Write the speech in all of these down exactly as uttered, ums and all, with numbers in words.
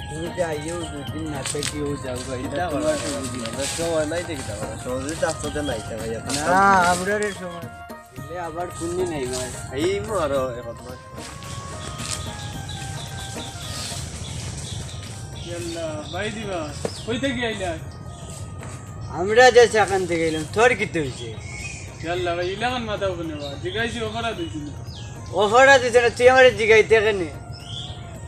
তুমি যে আইও দুই দিন না থাকিও যাও গা, এটা চিন্তা করো না, বুঝি না। আমরা সময় নাই দেখি তো, আমরা সময় যদি থাকতো তো নাই তো ভাই, এখন না, আমরারে সময় দিলে আবার কোন দিন আইবা? এই আরো এক মাস। ইয়াল্লা, ভাই দিবা, কই থাকি আইলা? আমরা যে সেখান থেকে এলাম, তোর কিতা অইছে? ইয়াল্লা ভাই, ইলাখান মাতাও কেনে বা? জিগাইছি, অপরাধ অইছে না। অপরাধ অইছে না, তুই আমারে জিগাইতে কেনে?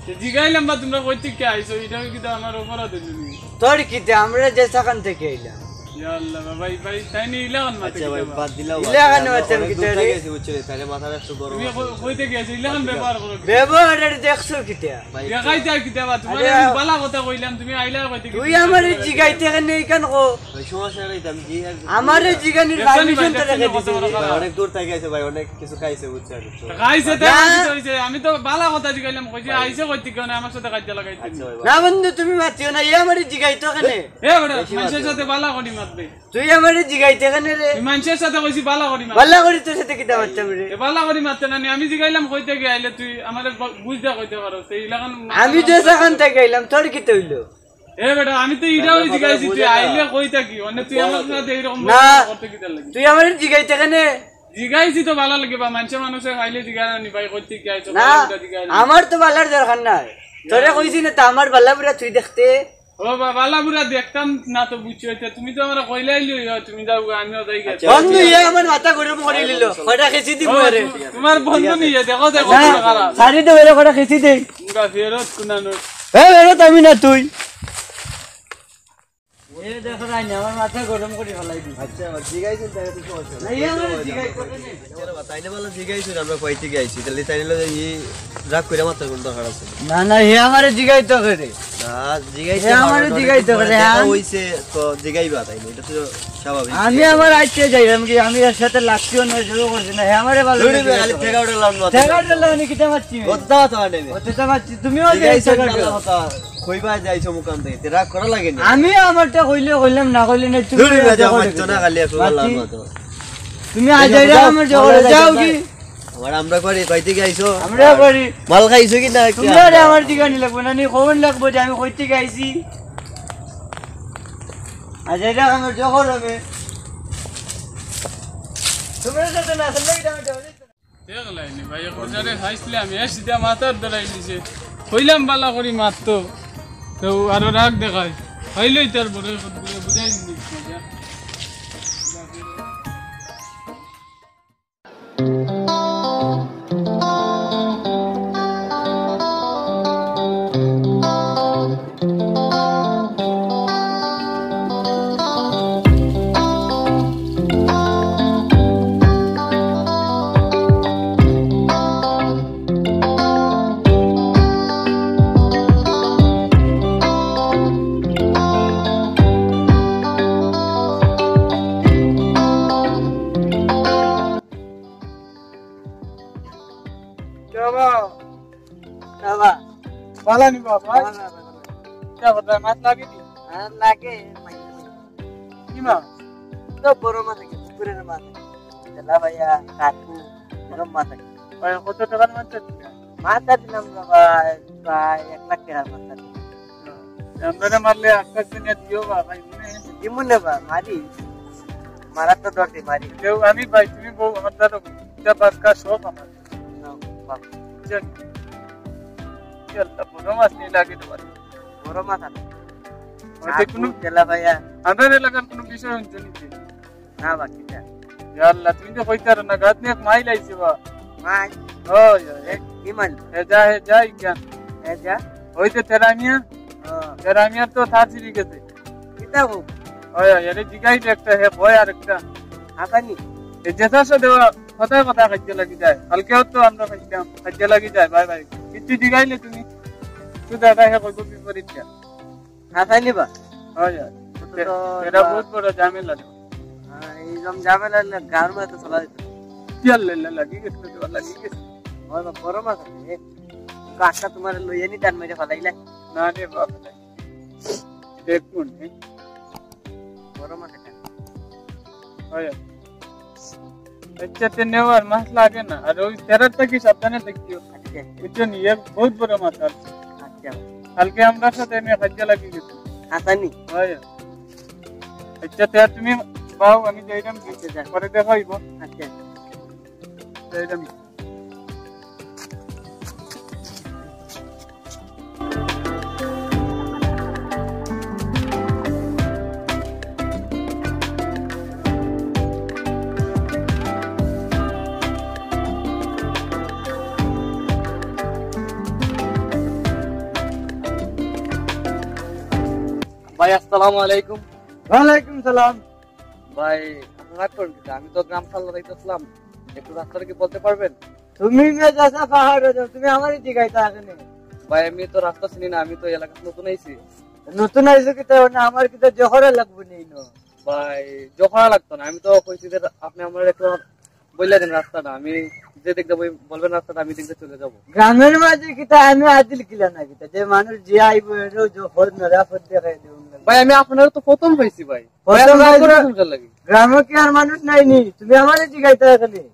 তে জিগাইলাম বা, তোমরা কই থাকি আইছো, ইটা কিতা আমার অপরাধ অইলো নি? তোর কিতা, আমরা যে সেখান থেকে আইলাম। ইয়াল্লা বা, ভাই, ভাই, তাইন ইলাখান মাতে আচ্ছা ভাই, কিতা বা? বাদ দিলাও, ইলাখান বাদ দিলাও। মাতে অনেক কিতা দূর রে? থাকি আইছি, বুঝছো নি? তাইলে মাথাটা একটু গরম তুমি আছে, কই, বুঝছো? কই থাকি আইছো, ইলাখান বাদ দিলাও। ব্যবহার করো কিতা? ব্যবহার আর দেখছো কিতা? ভাই, দেখাই যায় কিতা বা? তোমার আরে আমি বালা কথা কইলাম, তুমি আইলা কই থাকি? তুই আমারে জিগাইতে কেনে ইখান কো? ভাই, সমস্যা নাই, আমি কি আর আমারে জিগানির দেখছো নি permission ভাই, তো দেখছো নি রেখে কত দিছে। বড় ভাই, খারাপ? অনেক দূর থাকি আইছে ভাই, অনেক কিছু খাইছে, বুঝছো নি? খাইছে তো না। আমি তো অইছে, আমি তো বালা কথা জিগাইলাম, কইছে ভাই। আইছে কই থাকি, মানে আমার সাথে কাজিয়া লাগাইতে আচ্ছা নি। ভাই, না বন্ধু, তুমি মাতিও না, ই আমারে জিগাইতো কেনে? এ বেটা, বেশি মানষের মাতিও সাথে না। বালা করি মাতবে। তুই আমারে জিগাইতে কেনে রে? তুই মানষের সাথে কইছি বালা করি মাত। বালা করি তোর সাথে কিতা মাততাম রে? এ বালা করি মাততে না নি, আমি জিগাইলাম কই থাকি আইলে তুই আমারে ব-, বুঝ দা কইতে পারো, সেই ইলাখান আমি যে সেখান থেকে আইলাম, তোর কিতা অইলো? এ বেটা, আমি তো ইটাও জিগাইছি, তুই আইলে কই থাকি? মানে তুই আমার সাথে এইরকম না। ব্যবহার করতে কিতার লাগি? তুই আমারে জিগাইতে কেনে? জিগাইছি তো বালা লাগে বা, মানষে মানষে আইলে জিগায় না নি ভাই, কই থাকি আইছো? না, বালা করে জিগায় না। আমার তো বালার দরকার নাই। তোরে কইছি না তা আমার বালা বুরা তুই দেখতে। ও বা-, বালা বুরা দেখতাম না তো বুঝছো, এটা তুমি তো আমারে কইলাইলি অয়, তুমি যাও গা, আমিও যাই গা। আচ্ছা, বন্ধু, ইয়ে আমার মাথা গরম করি লিলো। কয়টা খেছি দিমু ও, আরে। তু-, তোমার বন্ধু নি, এ দেখো, দেখো, না, কত খারাপ। ছাড়ি দে, এরে কয়টা খেছি দে। মুগা ফেরত কুনানো। এ, ফেরত আমি না তুই। এ দেখো রাইন, আমার মাথা গরম করি ফালাই দিছে। আচ্ছা, জিগাইছেন তাই তো সমস্যা না, নাই। এই আমারে জিগাই করে নে। আচ্ছা, তাইলে বলো জিগাইছেন, আমরা কই থাকি আইছি। তাইলে তাইলে এই রাগ করে মাথার কোন দরকার আছে? না, না, হে আমারে জিগাইতো কেনে? না, জিগাইতে হে আমারে পারো না, জিগাইতো কেনে, দেখা হ্যাঁ। হইছে তো জিগাইবা তাইলে, এটা তো স্বাভাবিক। আমি আমার আইতে যাইলাম কি, আমি এর সাথে লাগছিও না, শুরু করছি না, হে আমারে ভালো ধরে জিগাইতো খালি কেনে? ঠেকা উঠে লাম না। ঠেকা উঠে লাম না, কিতা মারছি? কথা তো আর নেবে। কথা তো মারছি, তুমিও জিগাইছো জিগাইছো ভালো কথা। কইবা যাইছো মুকাম থেকে, তে রাগ করা লাগে না। আমি আমারটা কইলে কইলাম, না কইলে নাই, তুমি ধরে না, যা মারছো না, খালি একটু মারছি। লাম না তো। তুমি আজাইরা আমার জগরে যাও কি? আবার আমরা করি, কই থাকি আইছো? আমরা করি। মাল খাইছো কি না? তুমি আরে আমার জিগানি লাগবো না, নি খবর লাগবো যে আমি কই থাকি আইছি। আজাইরা আমার জগর হবে। তোমরা সাথে না আসলে এটা আমার জগর। দেখলাইনি ভাই, এক বাজারে খাইছিলাম, এ সিধা মাথাত ধরাই দিছে। কইলাম বালা করি মাততো, তো আরো রাগ দেখায়। খাইলই তার বড় বুঝাই দিছি। বাবা, বালা নি বাবা? বালা, বালা, বালা। কিতা কথা, মাছ লাগে নি? হ্যাঁ, লাগে। কি মাছ? তো বড় মাছ লাগে, পুকুরের মাছ লাগে। তেলা ভাইয়া, কাকু, বড় মাছ লাগে। ভাই, কত টাকার মাছ আছে? মাছ আর দিলাম বাবা, প্রায় এক লাখ টাকার মাছ আছে। আমরা মারলে আকাশ দুনিয়া দিও বা ভাই, মনে হয়। দিমুনে বা, মারি। মারার তো ডর নেই, মারি। কেউ আমি ভাই, তুমি বউ, আমার দাদা, এটা বাক্কা সব আমার। না, বাবা। জানি। কি আল্লাহ, বড় মাছ নেই লাগে তোমার। বড় মাছ আছে। ওতে কোনো তেলা ভাইয়া। আমাদের এলাকার কোনো বিষয় হচ্ছে নাকি? না বা, কিতা? ইয়া আল্লাহ, তুমি তো কইতার না, গাত নিয়ে এক মাইল আইছে বা। মাইল? ওই, ওই, এ, কি মাইল? এ যা, এ যা, ইখান। এ যা? ওই তো তেরামিয়া। ও। তেরামিয়ার তো থার ছিঁড়ি গেছে। কিতা গো? ওই, ওই, আরে জিগাইলে একটা, হে ভয় আর একটা। হাতানি? এ যেটা সে দেওয়া, কথায় কথায় খাইতে লাগি যায়। কালকেও তো আমরা খাইতাম, খাইতে লাগি যায়, ভাই ভাই। কিচ্ছু জিগাইলে তুমি? শুধু এটা হে কইব বিপরীত যা। হাসাই নিবা? হয়, হয়। তো, তো, এটা তো বহুত বড় ঝামেলা। হ্যাঁ, এই রকম ঝামেলা না, গাঁর মধ্যে তো চলা যেত। কি আর লেলা লাগি গেছে, তো লাগি গেছে। হয় বা, বড় মাছ আছে, এ। তো আজকে তোমার লইয়া নি টান মেরে ফালাইলে। না রে বাপ রে। দেখুন, এ। বড় মাছ এটা। হয়, হয়। আচ্ছা, তে নেওয়ার মাছ লাগে না। আর ওই তেরার থাকি সাবধানে থাকিও। আচ্ছা। বুঝছো নি? এ বহুত বড় মাছ আর। আচ্ছা। কালকে আমরার সাথে এমনে কাজিয়া লাগি গেছে। হাছানি? অয়। আচ্ছা, তে তুমি বাও, আমি যাইরাম। আচ্ছা, যা। পরে দেখা অইবো। আচ্ছা। যাইরাম। ভাই, আসসালামু আলাইকুম। ওয়ালাইকুম সালাম। ভাই, আপনি রাগ করেন কিতা? আমি তো গ্রাম সাল্লা যাইতেছিলাম, একটু রাস্তাটা কি বলতে পারবেন? তুমি মে যাসা পাহাড়ো যাও, তুমি আমারে জিগাইতা আগে নি। ভাই, আমি তো রাস্তা চিনি না, আমি তো এলাকাত নতুন আইছি। নতুন আইছো কিতা? মানে আমার কিতা জহরা লাগবো নি ন? ভাই, জহরা লাগতো না, আমি তো কইছি যে আপনি আমার একটু বইলা দেন রাস্তাটা, আমি যে দেখতে বই-, বলবেন রাস্তাটা, আমি দেখতে চলে যাব। গ্রামের মাঝে কিতা আমি আদিল কিলা না কিতা, যে মানুষ যে আইবো এরও জহর নরা ফদ দেখাই দেবো। ভাই, আমি আপনারে তো প্রথম পাইছি ভাই। প্রথম ভাই, আপনার পাইছো? কোন লাগে? গ্রামে কি আর মানুষ নাই নি? তুমি আমারে জিগাইতা এখানে।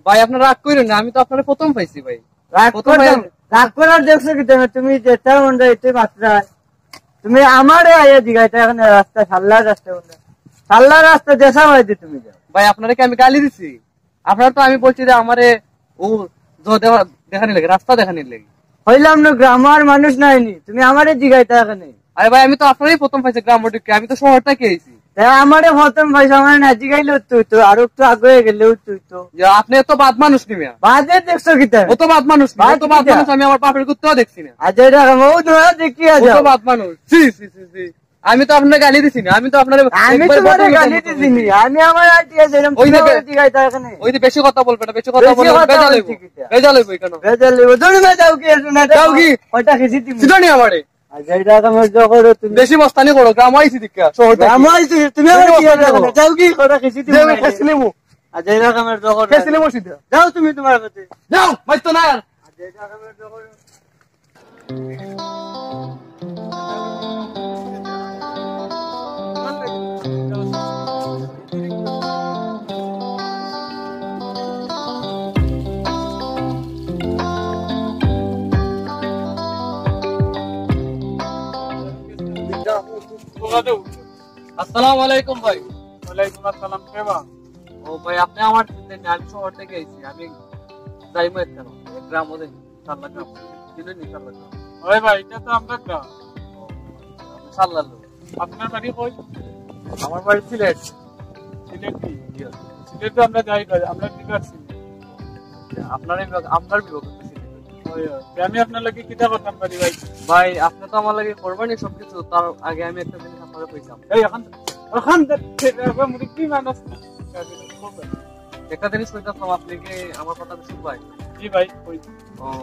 ভাই, আপনার রাগ কইরেন না, আমি তো আপনারে প্রথম পাইছি ভাই। রাগ প্রথম করতাম, ভাই। রাগ করার দেখছো কি তুমি? তুমি যেটা মন যায় এটাই মাত্রা। তুমি আমারে আইয়া জিগাইতা এখানে রাস্তা, সাল্লার রাস্তা কোনটা? সাল্লার রাস্তা দেশা হয় যে তুমি যাও। ভাই, আপনারে কি আমি গালি দিছি? আপনার তো আমি বলছি যে আমারে ও জ দেওয়া-, দেখানি লাগে, রাস্তা দেখানি লাগে। হইলাম না, গ্রামর মানুষ নাইনি, তুমি আমারে জিগাইতা এখানে। আরে ভাই, আমি তো আপনারই প্রথম পাইছি গ্রাম ওদিকে, আমি তো শহর থেকে আইছি। তে আমারে প্রথম পাইছো, আমারে না জিগাইলেও তুই তো, আর একটু আগে গেলেও তুই তো। ইয়া, আপনি এত বাদ মানুষ নি মিয়া? বাদে দেখছো কিতা? ও তো বাদ মানুষ নি, বাদ ও তো বাদ কিতা? মানুষ, আমি আমার বাপের কুত্তাও দেখছি না। আচ্ছা, এটা ও ধরা দেখি ও তো আজ। বাদ মানুষ। জি, জি, জি, জি। আমি তো আপনারে গালি দিছি না, আমি তো আপনারে আমি একবার তোমারে প্রথম গালি কথা দিছি নি, বলছি। আমি আমার আইডিয়া দিলাম, ওই তুমি দেখে। আমারে জিগাইতা এখানে। ওই যে বেশি কথা বলবে না, বেশি কথা বেশি বললে কথা বেজাল বলছি হইবো। কিতা? বেজাল হইবো এখানে। বেজাল হইবো। ধরে না যাও কি, এর জন্য যাও কি? ওটা খেয়েছি তুমি। সিধা নি আমারে। আর যেটা কামের জো করো তুমি। বেশি মস্তানি করো, গ্রাম আইছি দেখা, শহর থেকে। গ্রাম আইছি, তুমি আমার বেশি কি মস্তানি করো। করো? যাও কি, ওটা খেয়েছি তুমি যাও কি, আমারে। খেয়েছি নেবো। আর যেটা কামের জো করো। খেয়েছি নেবো সিধা। যাও তুমি তোমার কাছে। যাও, মাইতো না আর। আর যেটা কামের জো করো। আসসালামু আলাইকুম ভাই। ওয়ালাইকুম আসসালাম, কে বা? ও ভাই, আপনি আমার চিনলেন না, আমি শহর থেকে আইছি, আমি যাইমু একটা গ্রাম ওদের। সাল্লা গ্রাম। চিনেন নি সাল্লা গ্রাম? ওই ভাই, এটা তো আমরা গ্রাম। ও, সাল্লা লোক। আপনার বাড়ি কই? আমার বাড়ি সিলেট। সিলেট কি? জি। সিলেট তো আমরা যাই ভাই, আমরা বিভাগ সিলেট। আপনার এই বিভাগ, আপনার বিভাগ তো সিলেট। ওই, ওই। তে আমি আপনার লাগি কিতা করতাম পারি ভাই? ভাই, আপনি তো আমার লাগি করবেনই সবকিছু, তার আগে আমি একটা জিনিস আপনারে কইতাম। এই, এখন, এখন তো ঠিক আছে, মুরব্বি মানুষ। একটা জিনিস কইতাম, আপনি কি আমার কথা শুনবেন? জি ভাই, কই। ও,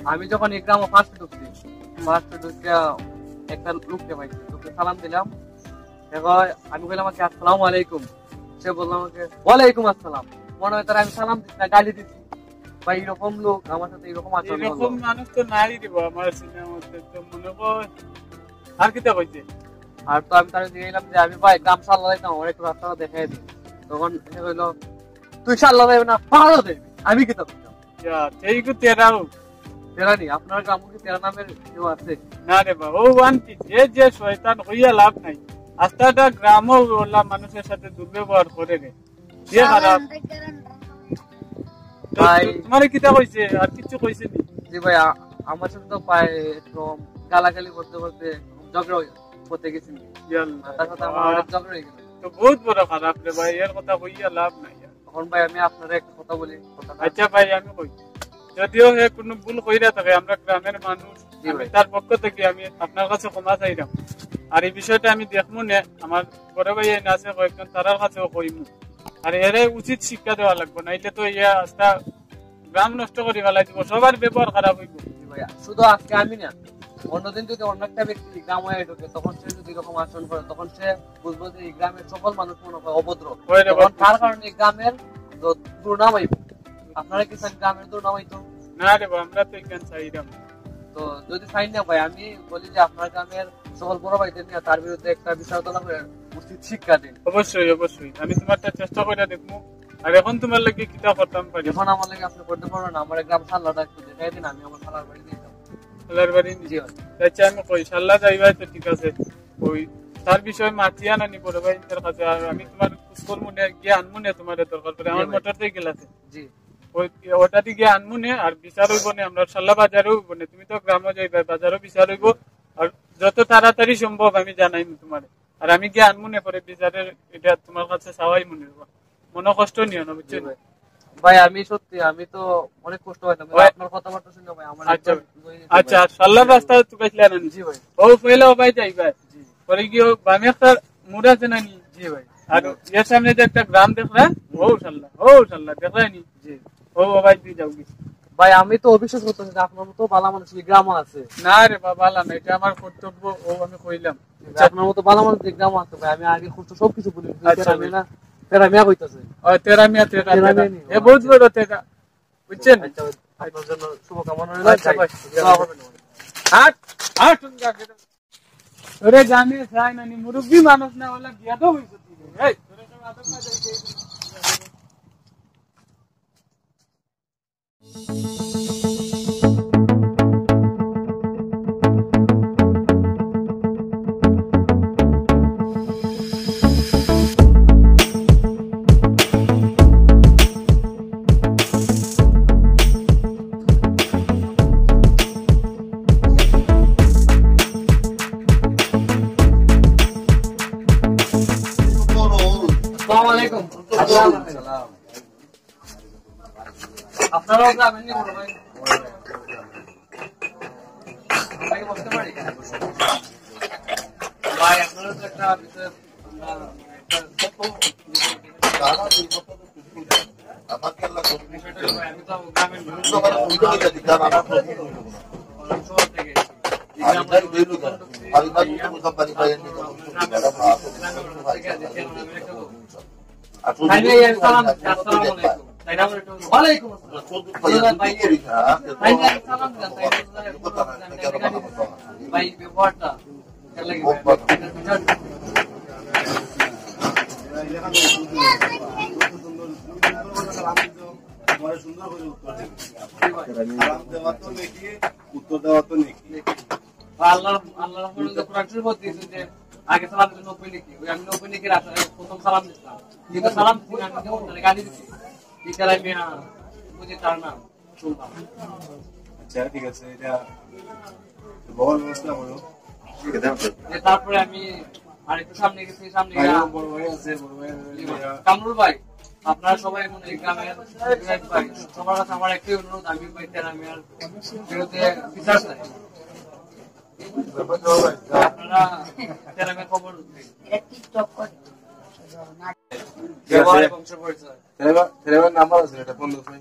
আমি যখন এই গ্রামে ফার্স্ট ঢুকছি, ফার্স্ট ঢুকিয়া একটা লোককে পাইছি, লোককে সালাম দিলাম। এবার আমি কইলাম, "আচ্ছা, আসসালামু আলাইকুম।" সে বলল আমাকে, "ওয়ালাইকুম আসসালাম।" মনে হয় তার আমি সালাম দিছি না, গালি দিছি। ভাই, এরকম লোক আমার সাথে এরকম আচরণ করলো। এরকম মানুষ তো নাই রে বাবা, আমার সিনেমার মধ্যে তো মনে হয়। আর কিতা কইছে? আর তো আমি তারে জিগাইলাম যে, "আমি ভাই গ্রাম সাল্লা যাইতাম, আমার একটু রাস্তাটা দেখাই দিন।" তখন সে কইলো, "তুই সাল্লা যাইবে না, পাহাড়ো যাইবি।" আমি কিতা করতাম? ইয়া, সেই কো তেরাও। তেরা নি, আপনার গ্রামো কি তেরা নামের কেউ আছে? না রে বাবা, ও ওয়ান কি, যে যে শয়তান হইয়া লাভ নাই। আস্তাটা গ্রামও ওলা মানুষের সাথে দুর্ব্যবহার করে রে। যে খারাপ। তো ভাই। তোমারে কিতা কইছে? আর কিছু কইছে নি? জি ভাই, আ-, আমার সাথে তো প্রায় এরকম গালাগালি করতে করতে ঝগড়া হয়ে, করতে গেছি। ইয়া আল্লাহ। তার সাথে আমার অনেক ঝগড়া হয়ে গেল। তো বহুত বড় খারাপ রে ভাই, এর কথা কইয়া লাভ নাই। তখন ভাই আমি আপনারে একটা কথা বলি, কথা না। আচ্ছা ভাই, আমি কই, যদিও হে কোনো ভুল কইরা থাকে, আমরা গ্রামের মানুষ, জি আমি ভাই। তার পক্ষ থেকে আমি আপনার কাছে ক্ষমা চাইলাম। আর এই বিষয়টা আমি দেখমু নে, আমার বড় ভাই এনে আছে কয়েকজন, তারার কাছেও কইমু। আর এরে উচিত শিক্ষা দেওয়া লাগবো, নাইলে তো ইয়া আস্তা গ্রাম নষ্ট করি ফেলাই দিব, সবার ব্যবহার খারাপ হইব। জি ভাই, শুধু আজকে আমি না, অন্যদিন যদি অন্য একটা ব্যক্তি গ্রামে ঢুকে, তখন সে যদি এরকম আচরণ করে, তখন সে বুঝবো যে এই গ্রামের সকল মানুষ মনে হয় অভদ্র। ওই রে তখন বাবা। তার কারণে এই গ্রামের দ-, দুর্নাম হইব। আপনারা কি চান গ্রামের দুর্নাম হইতো? না রে বাবা, আমরা তো এখানে চাইলাম। তো যদি চাই না ভাই, আমি বলি যে আপনার গ্রামের সকল বড় ভাইদের নিয়ে তার বিরুদ্ধে একটা বিচার তোলা হয়ে উচিত শিক্ষা দিন। অবশ্যই, অবশ্যই। আমি তোমারটা চেষ্টা করে দেখবো। আর এখন তোমার লাগি কিতা করতাম পারি? এখন আমার লাগি আপনি করতে পারবেন না, আমার গ্রাম সাল্লাটা একটু দেখাই দিন, আমি আমার সালার বাড়ি যাইতাম। আল্লাহর বাড়ি নি? জি ভাই। আচ্ছা, আমি কই, শাল্লা যাইবায় তো ঠিক আছে। ওই, তার বিষয়ে মাতিয়া নানি বড় ভাই, তার কাছে। আর আমি তুমার খোঁজ করমু নে, গিয়া আনমু নে তুমারে দরকার পড়লে। জি আমার ভাই। মোটর সাইকেল আছে। জি। ওই, ওটা দি গিয়া আনমু নে, আর বিচার অইবো নে, আমরার শাল্লা বাজারও অইবো নে। তুমি তো গ্রামো যাইবায়, বাজারও বিচার অইবো। আর যত তাড়াতাড়ি সম্ভব আমি জানাইমু তুমারে। আর আমি গিয়া আনমু নে পরে বিচারের, ইটা তুমার কাছে চাওয়াইমু নে। মনো কষ্ট নিও না, বুঝছো নি? ভাই, আমি সত্যি, আমি তো অনেক কষ্ট পাইলাম, কিন্তু ভাই, আপনার কথাবার্তা শুনে ভাই, আমার আচ্ছা, একদম হয়ে গেছে আচ্ছা, ভাই। শাল্লার রাস্তা তো পাইছিলা না নি? জি ভাই। ও পয়লা ও ভাই যাইবা। জি। পরে গিয়া ও বামে একটা মোড় আছে না নি? জি ভাই। আর এর সামনে যে একটা গ্রাম দেখরা, ও শাল্লা, ও শাল্লা, দেখরা নি? জি। ও, ও ভাই, তুই যাও কি? ভাই, আমি তো অবিশ্বাস করতেছি যে আপনার মতো ভালা মানুষ এই গ্রামে আছে। না রে বাবা, ভালা না, ইটা আমার কর্তব্য, ও আমি কইলাম। আপনার মতো ভালা মানুষ এই গ্রামে আছে ভাই, আমি আগে খুব তো সবকিছু বলি, আচ্ছা তেরা ভাই। মিয়া না, তেরা মিয়া কইতাছে। ও, তেরা মিয়া, তেরা, তেরা তেরা। মিয়া নি? এ বহুত বড় তেরা, বুঝছেন? আচ্ছা ভাই, আপনার জন্য শুভকামনা রইল। আচ্ছা ভাই। দোয়া করবেন। হাট, হাট। ওরে জানে চাই না নি, মুরব্বি মানুষ না, ওলা বিয়াদব অইছে তুই। এই, তোরে সব আদব কায়দা শিখাই দিবি। আসসালামু আলাইকুম। আপনারাও যাবেন নি বড় ভাই? ভাই, বসতে পারি? ভাই, আপনারা তো একটা বিষয়ে, আমরা একটা ছোট্ট বিষয়, আমি তো গ্রামের মানুষ। শহর থেকে এসেছি। এই যে আমরা গ্রামের মানুষ থেকে আছি, আমরা একটা তাইলে এই সালাম, আসসালামু আলাইকুম। তাইলে আমরা একটু ওয়ালাইকুম আসসালাম। ভাই, ভাই, ভাই, ভাই, ব্যবহারটা। তোমার সুন্দর করে উত্তর দেবে। সালাম দেওয়া তো নেকি, উত্তর দেওয়া তো নেকি। আল্লাহ, আল্লাহ রাব্বুল আলামিন কোরআন শরীফ দিয়েছেন যে আগে সালাম দিতে নব্বই নেকি, ওই আমি নব্বই নেকির আশা, প্রথম সালাম দিতাম, কিন্তু সালাম দিছি না, আমি কেমন করে গালি দিছি, এটা আমি, আহ, বুঝি তার নাম শুনলাম। আচ্ছা, ঠিক আছে, এটা বহন ব্যবস্থা করো। যে তারপরে আমি আর একটু সামনে গেছি, সামনে ভাই, গিয়া বড় ভাই আছে, বড় ভাই আছে, জি ভাই। ভাইয়া। কামরুল ভাই, আপনারা সবাই মনে হয় গ্রামের ভাই, সবার কাছে আমার একটাই অনুরোধ, আমি ভাই তেরা মিয়ার বিরুদ্ধে বিচার চাই। আপনারা তেরা মিয়ার খবর ব্যবহার বংশ পরিচয়। তেরা মিয়া, তেরা মিয়ার নাম্বার আছে, এটা ফোন দেও, ভাই।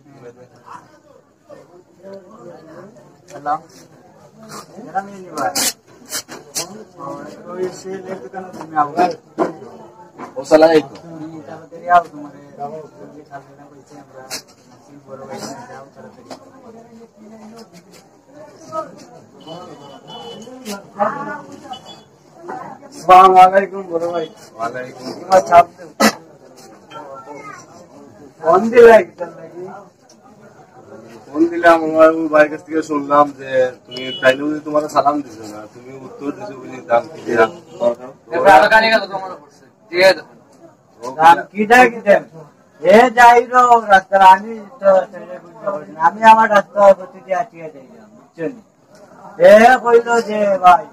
হ্যালো। এরা নিয়ে নিবা। ওই সে লেখ দোকানে তুমি আও। ও সালা এই তো। তুমি তাড়াতাড়ি আও, তোমার এই কালকে না বলছি আমরা। বড় ভাই, যাও তাড়াতাড়ি। আসসালামু আলাইকুম বড় ভাই। ওয়ালাইকুম। তোমার ছাপ দেও। ফোন দিলা একজন নাকি? ফোন দিলাম, আমার ওই ভাইয়ের কাছ থেকে শুনলাম যে তুমি তাইলে বুঝি তোমার সালাম দিছো না, তুমি উত্তর দিছো বুঝি দাম কি দিয়া। এবার আরো গালি গেল তোমার উপর। ঠিক আছে। দাম কি দেয় কি দেয়? এ যাই রো রাস্তা, আমি তো ছেড়ে বুঝতে পারি না। আমি আমার রাস্তা গতি দিয়ে আটকে যাই, বুঝছো নি? এ কইল যে ভাই,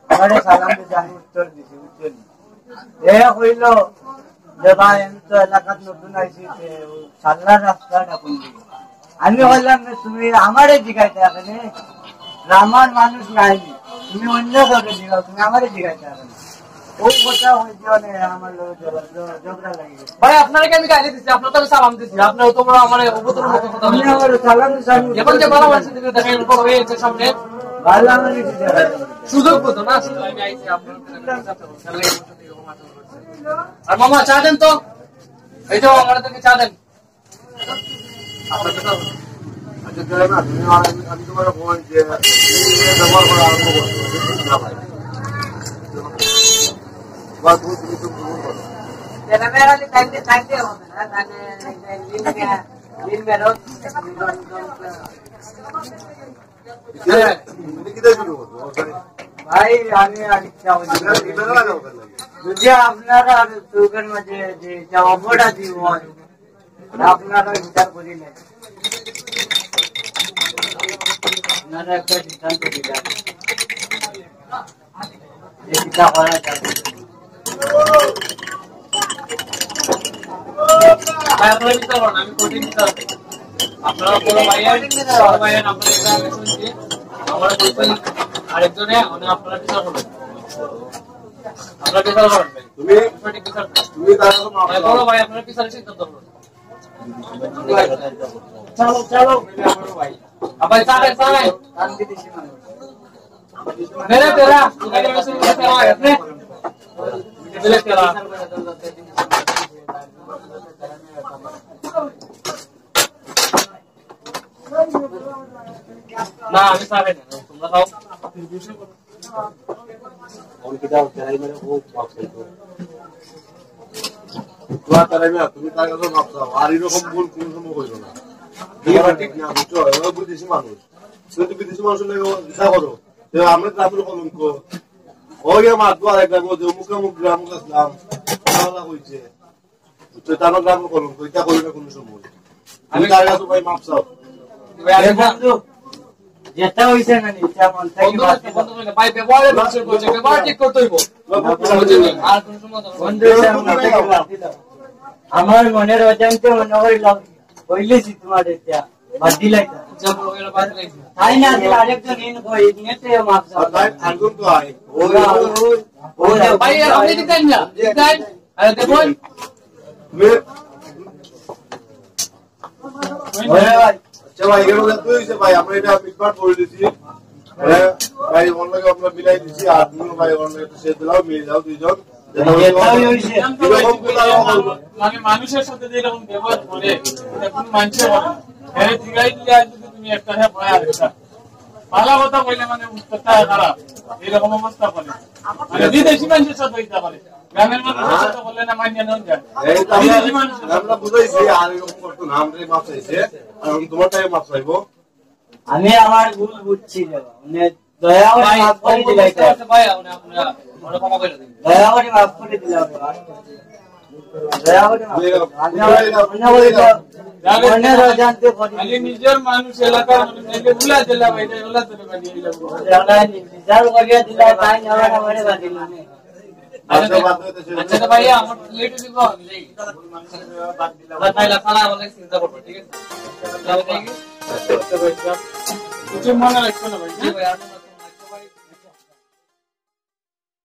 আমারে সালাম দিছে, আমি উত্তর দিছি, বুঝছো নি? এ কইল যে ভাই, আমি তো এলাকাত নতুন আইছি, তে ও সাল্লার রাস্তাটা কোন দিকে? আমি বললাম যে তুমি আমারে জিগাইতে আসলে গ্রামের মানুষ নাইনি, তুমি অন্য কাউকে জিগাও, তুমি আমারে জিগাইতে আসলে। ওই কথা হয়েছে মানে আমার লোক ঝগড়া লাগে। ভাই, আপনারা কি আমি গালি দিছি? আপনারা তো আমি সালাম দিছি। আপনারা তো বড় আমার অভদ্র মতো কথা বলছেন। আমার সালাম দিছি, আমি এখন যে ভালো মানুষ দেখেন, বড় হয়ে গেছে সামনে। ভালো মানুষ দিছে। সুযোগ মতো না, সুযোগ আমি আইছি আপনাদের কাছে। আর মামা, চা দেন তো। এই যে আমার থেকে চা দেন। আচ্ছা, যাই না, তুমি আর আমি, আমি তোমার ফোন যে ব্যবহার করা আরম্ভ করছো, না ভাই। তোমার তুমি, তুমি তো ভুল করো। Primero le cae de sangre, hombre, ¿verdad? Dale, dale, línea, línea, ¿no? ভাই, আমি আর ইচ্ছা হইছে না। যদি আপনারা আর চোখের মাঝে যে জবাবটা দিব, আপনারা বিচার করিলেন, আপনারা একটা সিদ্ধান্ত দিলেন যে কিতা করা যায়। ভাই, আপনারা বিচার করুন, আমি কঠিন বিচার করব। আপনারা বড় ভাইয়ের, বড় ভাইয়ের নাম্বার এটা আমি শুনছি। আমার বলছেন আরেকজনে, মানে, আপনারা বিচার করবেন। আপনারা বিচার করুন ভাই। তুমি, সঠিক বিচার করুন। তুমি তার কাছে মাপ ভাই, চাও। বড় ভাই, আপনারা বিচারের সিদ্ধান্ত করুন। চলো, চলো, বড় ভাই। আবার সামনে, সামনে। মেরে তেরা, তুই কেন শুরু করতে হয়, আপনি? মেরে তেরা। না, আমি সামনে না, তোমরা খাও। কোন কিটা তেরাই মেরে ও বাপ খাইতো। তোমার তেরাই মেরে, তুমি তার কাছে মাপ চাও। আর এরকম ভুল কোনো সময় হইল না। এবার ঠিক না, বুঝছো? ওরা বিদেশি মানুষ। তুমি তো বিদেশি মানুষের লগে ইচ্ছা করো। তো আমরা তো আসলে কলঙ্ক। ওই যে মাত আর একটা বলছে, অমুক অমুক গ্রাম গেছিলাম, কথা হইছে। তো তার গ্রাম কলঙ্ক, এটা করি না কোনো সময়। আমি তার কাছে ভাই মাপ চাও। এ বন্ধু, যেটা হইছে না, এটা মন থেকে বন্ধু বাদ আছে, দিলাম। বন্ধু হইলে ভাই ব্যবহারে মানুষের বলছে, ব্যবহার ঠিক করতে হইব। আর কোনো সময় বন্ধু, এটা মন থেকে বাদ দিলাম। আমার মনের অজান্তে মনে হইল, হইলেছি তোমার এটা। বাদ দিলাই তো। জবর হইল, বাদ দিলাই। তাই না, দিল আরেকজন ইন কই, নেটে মাপ চাও। আর তাই একজন তো আয়। ওই, ওই, ওই, ওই, ভাই, আপনি দিতেন না? দিতেন? আরে দেখুন। মে-, ওরে ভাই। আচ্ছা ভাই, এগুলো তো হইছে ভাই, আমরা এটা মিটমাট করে দিছি। হ্যাঁ, ভাই, অন্যকে আমরা মিলাই দিছি, আর তুমি ভাই, অন্য একটা সে দিলাও, মিলে যাও দুইজন। যেটা হইছে, এটাই হইছে। এরকম কোনো আর হবে না। মানে মানুষের সাথে যেরকম ব্যবহার করে, এটা কোনো মানুষের করে না। হ্যাঁ, জিগাই দিলে আর যদি তুমি একটা হ্যাঁ, পড়ে আর একটা। ভালো কথা বললে মানে উত্তরটা খারাপ। এরকম অবস্থা করে। মানে বিদেশি মানুষের সাথে হইতে পারে। গ্রামের মানুষের সাথে বললে না মানিয়ে নেন যায়। এই তো আমরা, বিদেশি মানুষের সাথে। আমরা বুঝাইছি, আর এরকম করতো না, আমরাই মাপ চাইছে। আর তোমার টাইমে মাপ চাইবো। আমি আমার ভুল বুঝছি রে বাবা। মানে দয়া করে ভাই, মাফ করে ভুল দিলাই বুঝতে তো। পারছে ভাই, আপনি, আপনারা ওরা ক্ষমা করে দিন। দয়া করে মাফ করে দিলাম বাবা। দয়া করে মাফ করে দিলাম। আমি আমার মনে হইল, মনের অজান্তে করি। খালি নিজের মানুষ এলাকার মানুষ, নাইলে ভুলা জেলা ভাই, এটা ভুলা জেলা ভাই, এটা ভুলা। ওরা নিজের করিয়া দিলাই, তাই আমার আমারে বাঁধিল না। আচ্ছা, আচ্ছা, তো ভাইয়া, আমার লেট হইব, আমি যাই। বাদ দিলাম। বাদ দিলাম, তাহলে আমাদের চিন্তা করবো, ঠিক আছে? তাহলে ঠিক আছে? আচ্ছা, ভাই, কিছু মনে রাখবেন না, ভাই। জি, ভাই, আর